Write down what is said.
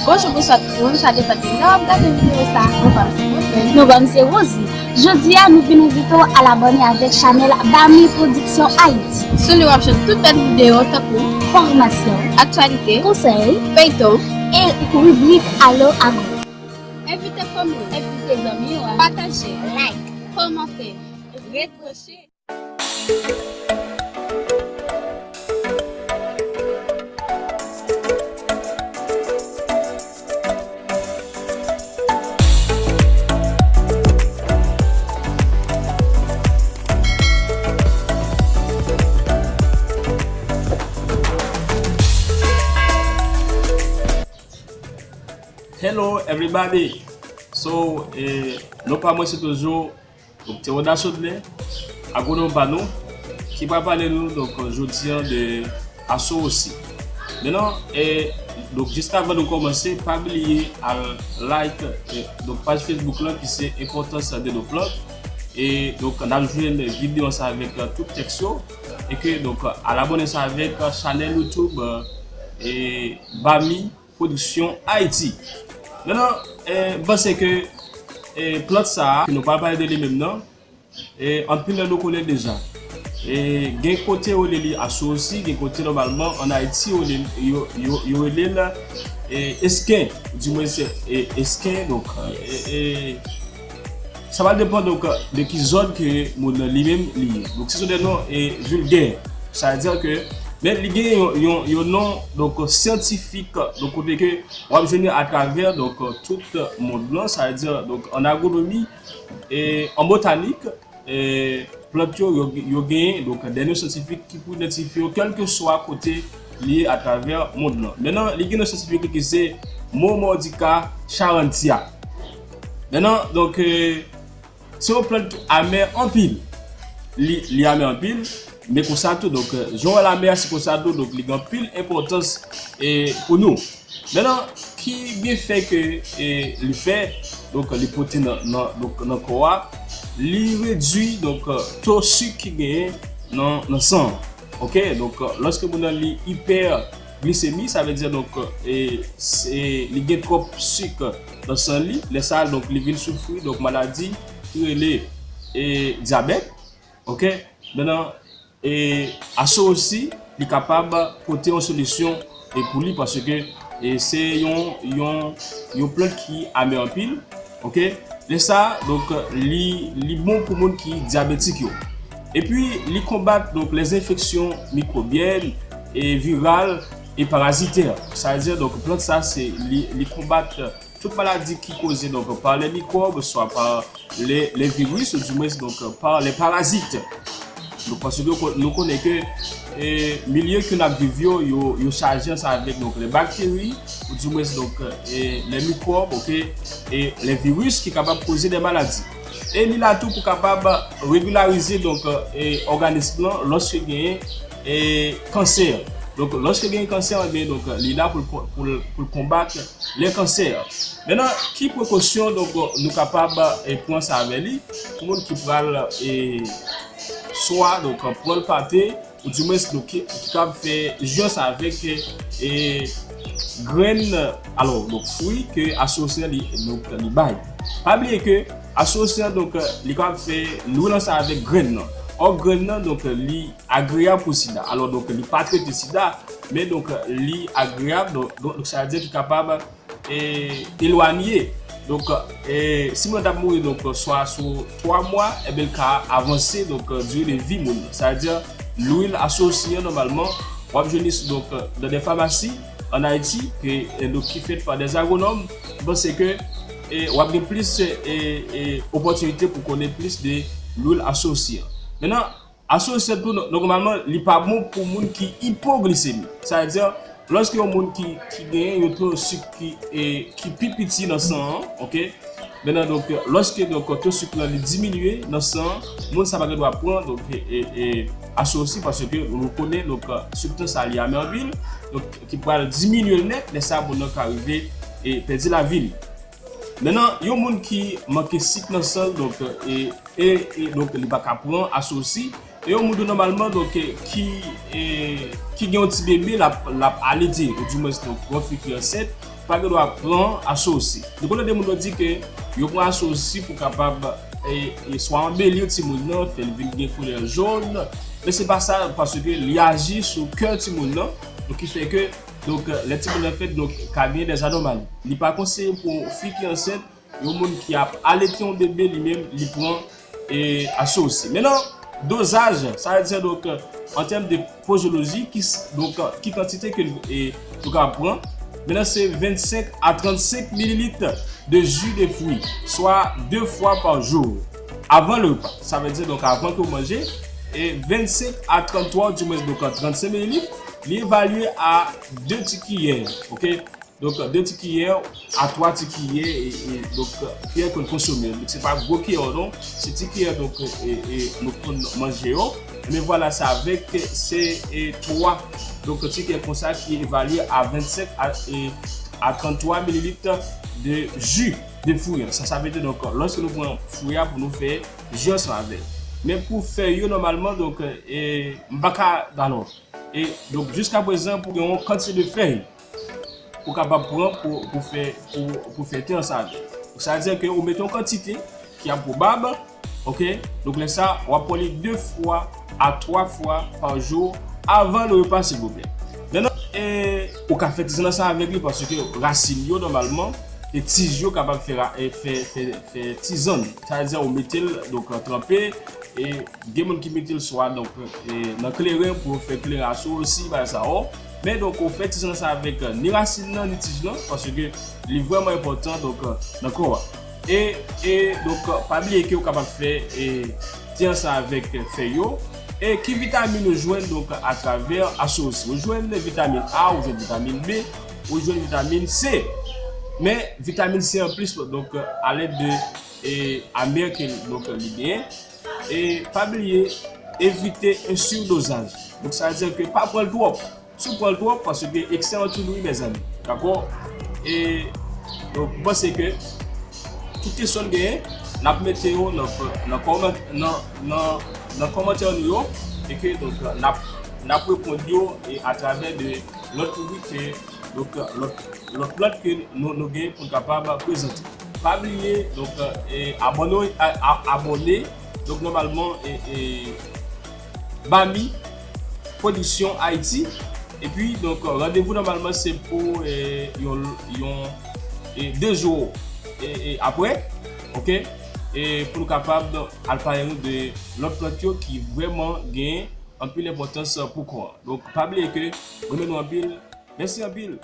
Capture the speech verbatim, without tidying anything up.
Bonjou, bonswa tout moun, sa depann de lè w ap gade videyo sa a. Non pa m se Rosie. Non pa m se Rosie. Jodi a, nou vin envite w al abòne avèk chanèl Bami Production Haïti. Sou li w ap jwenn tout bèl videyo tankou fòmasyon, aktyalite, konsèy, feyton, e ribrik Alo Agro. Envite fanmi w, envite zanmi w, pataje, like, kòmante, retwoche. Hello everybody. So, eh, non pa mwen se toujou Donk, Théodas Audley, agwonòm pa nou, ki pral pale nou, donk, jodi a de Aso Rosi. Mentnan, e, donk, jis avan nou kòmanse, pa bliye al like, e, donk, paj Facebook lan ki se Importance de nos plantes. E, donk, n ap jwenn videyo ansanm avèk, e, tout tèks yo. E ke, donk, al abòne ansanm avèk, e, chanèl YouTube, e, Bami Production Haïti. Mentnan, eh, m panse ke, eh, plant sa a, ke nou pral pale de li menm nan, eh, anpil nan nou konnen l deja. Eh, gen kote yo rele li Aso Rosi, gen kote nòmalman ann Ayiti yo rele, yo, yo, yo rele l, eh, esken, di mwen se, eh, esken, donk, eh, eh, sa va depann, donk, de ki zòn ke moun nan li menm li ye. Donk, se son de non, eh, vilgè. Sa vle di ke, men li gen yon, yon, yon non, donk, syantifik, donk, kote ke w ap jwenn li atravè, donk, tout mond lan, sa vle di, donk, an agwonomi, e an botanik, e plant yo, yo, yo genyen, donk, de non syantifik ki pou idantifye yo, kèlkeswa kote li ye atravè mond lan. Mentnan, li gen non syantifik li ki se Momordica charantia. Mentnan, donk, e, se yon plant ki amè anpil. Li, li amè anpil, men konsa tou, donk, jan w wè l amè a, se konsa tou, donk, li gen anpil enpòtans, e, pou nou. Mentnan, ki byenfè ke, e, li fè, donk, li pote nan, nan, donk, nan kò a, li redui, donk, to sik ki genyen nan, nan san an. Oke, donk, lòske moun nan li ipè glisemi, sa vle di, donk, e, se, li gen twòp sik nan san li. Lè sa a, donk, li vin soufri, donk, maladi ki rele, e, dyabèt. Oke? Mentnan, e, Aso Rosi, li kapab pote yon solisyon, e, pou li, paske, e, se yon, yon, yon plant ki amè anpil. Oke? Lè sa a, donk, li, li bon pou moun ki dyabetik yo. Epi, li konbat, donk, lèzenfeksyon mikwobyèn e viral e parazitè. Sa vle di, donk, plant sa, se, li, li konbat tout maladi ki koze, donk, pa lè mikwòb, swa pa lè, lè viris, ou di mwens, donk, pa lè parazit. Donk, paske nou ko-, nou konnen ke, e, milye ke n ap viv yo, yo, yo chaje ansanm avèk, donk, lè bakteri, ou di mwens, donk, e, lè mikwòb, oke, e lè viris ki kapab koze de maladi. E li la tou pou kapab regilarize, donk, e, òganis lan lòske genyen, e, kansè. Donk, lòske genyen kansè, ebyen, donk, li la pou l ko-, pou l, pou l konbat lè kansè. Mentnan, ki prekosyon, donk, nou kapab, e, pran sa avè li pou moun ki pral, e, swa, donk, pran l pate, ou di mwens, donk, ki, ki kapab fè ji sa avèk, e, grenn, alò, donk, fwi ke Aso Rosi an li, donk, li bay. Pa bliye ke Aso Rosi an, donk, li kapab fè lwil ansanm avèk grenn nan. Ò, grenn nan, donk, li agreyab pou sida. Alò, donk, li pa trete sida, men, donk, li agreyab, donk, donk, donk, sa vle di ki kapab, e, elwanye. Donk, e, si moun nan t ap mouri, donk, swa sou twa mwa, ebyen, l ka avanse, donk, dire de vi moun nan. Sa vle di, lwil Aso Rosi an, nòmalman, w ap jwenn li, donk, nan de famasi ann Ayiti, ke, e, donk, ki fèt pa de agwonòm. M panse ke, e, w ap gen plis, e, e, opòtinite pou konnen plis de lwil Aso Rosi an. Mentnan, Aso Rosi an tou, nò-, nòmalman, li pa bon pou moun ki ipoglisemi. Sa vle di, lòske yon moun ki, ki genyen yon to sik ki, e, ki pi piti nan san an, oke? Mentnan, donk, lòske, donk, to sik lan li diminye nan san an, moun sa pa gen dwa pran, donk, e, e, e, Aso Rosi, paske nou konnen, donk, sibstans sa li amè anpil, donk, ki pral diminye l nèt, lè sa moun nan ka rive, e, pèdi lavi li. Mentnan, yon moun ki manke sik nan san l, donk, e, e, e, donk, li pa ka pran Aso Rosi. E yon moun tou nòmalman, donk, e, ki, e, ki gen yon ti bebe, l ap, l ap alete, ou di mwens, donk, yon fi ki ansent, pa gen dwa pran asosi. Nou konnen de moun yo di ke yo pran asosi pou kapab e, e swa anbeli timoun nan, fè l vin gen koulè jòn, men se pa sa, paske li aji sou kè timoun nan, donk ki fè ke, donk, lè timoun nan fèt, donk, ka gen dè anomali. Li pa konseye pou fi ki ansent, yon moun ki ap alete yon bebe li menm, li pran e, asosi. Mennan, dozaj, sa vle di, donk, an tèm de pozoloji, ki, donk, ki kantite ke e, nou ka pran, mennan se vennsenk a trannsenk mililit de ji de fwi, swa de fwa pa jou, avan le repa. Sa vle di, donk, avan ke w manje, e vennsenk a tranntwa, di mwens, donk, trannsenk mililit, li evalye a de ti kiyè, oke? Donk, de ti kiyè a twa ti kiyè, e, e, donk, kiyè ke n konsome. Donk, se pa gwo kiyè, non. Se ti kiyè, donk, e, e, nou konn manje yo. Men vwala, se avèk, se, e, twa, donk, ti kiyè konsa ki evalye a vennsenk a, e, a tranntwa mililit de ji de fwi an. Sa, sa vle di, donk, lòske nou pran fwi a pou nou fè ji ansanm avè l. Men pou fèy yo, nòmalman, donk, e, m pa ka, alò, e, donk, jiskaprezan, pou gen yon kantite de fèy, ou kapab pran pou, pou fè, pou, pou fè te ansanm avè l. Donk, sa vle di ke ou mete yon kantite ki ap pwobab, oke? Donk, lè sa, w ap pran li de fwa a twa fwa pa jou avan le repa, silvouplè. Mennan, e, ou ka fè tizann ansanm avèk li, paske rasin yo, nòmalman, e tij yo kapab fè, ra- e fè, fè, fè tizann. Sa vle di, ou mete l, donk, tranpe, e gen moun ki mete l swa, donk, e, nan kleren pou yo fè kleren asosi, bagay sa yo. Men, donk, ou fè tizann sa avèk, e, ni rasin nan, ni tij lan, paske li vrèman enpòtan, donk, e, nan kò a. E, e, donk, e, pa bliye ke ou kapab fè, e, te ansanm avèk, e, fèy yo. E ki vitamin ou jwenn, donk, atravè asosi? Ou jwenn vitamin A, ou jwenn vitamin B, ou jwenn vitamin C. Men, vitamin C an plis, donk, e, alèd de, e, amè ke, donk, li genyen. E pa bliye, evite yon sirdozaj. Donk, sa vle di ke pa pran l twòp. Si w pran l twòp, paske eksè an toujou, wi, mezanmi. Dakò? E, donk, m panse ke tout kesyon n genyen, n ap mete yo nan, nan kòman-, nan, nan, nan kòmantè nou yo, e ke, donk, n ap, n ap reponn yo, e atravè de lòt ribrik, e, donk, lòt, lòt plant ke nou, nou genyen pou n kapab prezante. Pa bliye, donk, e, abòne, a, a, abòne, donk, nòmalman, e, e, Bami Production Haïti. Epi, donk, randevou nòmalman se pou, e, yon, yon, e, de jou, e, e, apre, oke? E pou nou kapab al pale nou de lòt plant yo ki vrèman gen anpil enpòtans pou kò a. Donk, pa bliye ke renmen nou anpil. Mèsi anpil.